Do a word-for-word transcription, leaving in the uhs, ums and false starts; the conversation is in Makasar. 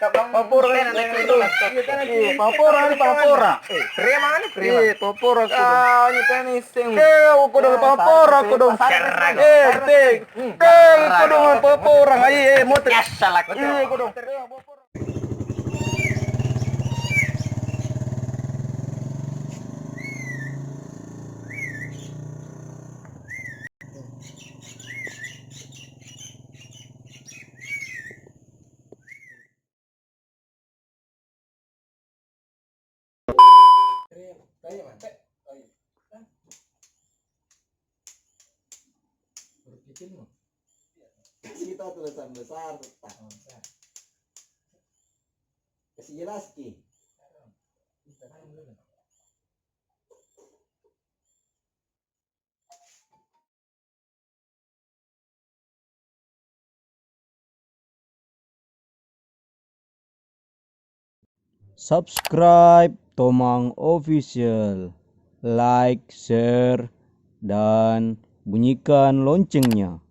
Paporang, paporang, paporang. Iya, paporang, paporang. Eh, preman, preman. Iya, paporang, kodong. Kau ni kan iseng. Eh, kodong, paporang, kodong. Eh, teng. Teng, kodong, paporang. Iya, eh, motor. Iya, kodong. Kita tulisan besar, tetap. Kasih jelas ki. Subscribe Tomang Official, like, share, dan bunyikan loncengnya.